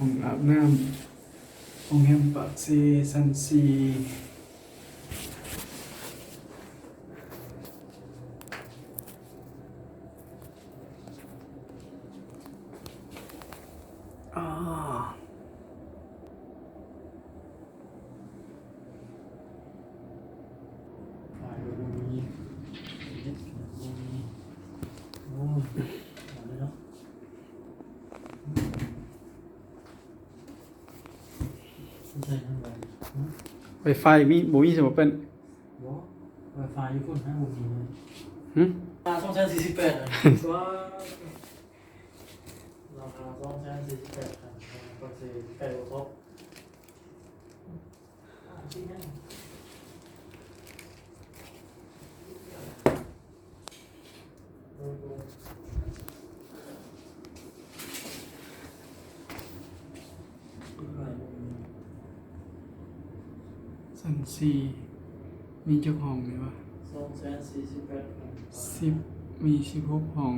ຫ້ອງອາບນ້ຳ ໂຮງແຮມປາກເຊ ຊັ້ນສີ່. ວາຍຟາຍມີ ບໍ່ມີ ຊິບໍ່ເປັນ ບໍ່ ວາຍຟາຍຢູ່ພຸ້ນນະ ບໍ່ມີເລີຍ. ຫຶ? ອ່າ ສອງແສນສີ່ສິບແປດ ລາຄາສອງແສນສີ່ສິບແປດພັນ ປາກເຊ ໃກ້ບໍ່ພໍ. ຊັ້ນສີ່ ມີຈັກຫ້ອງນີ້ວະ? ສອງແສນສີ່ສິບແປດພັນ ສິບ ມີສິບຫົກຫ້ອງ.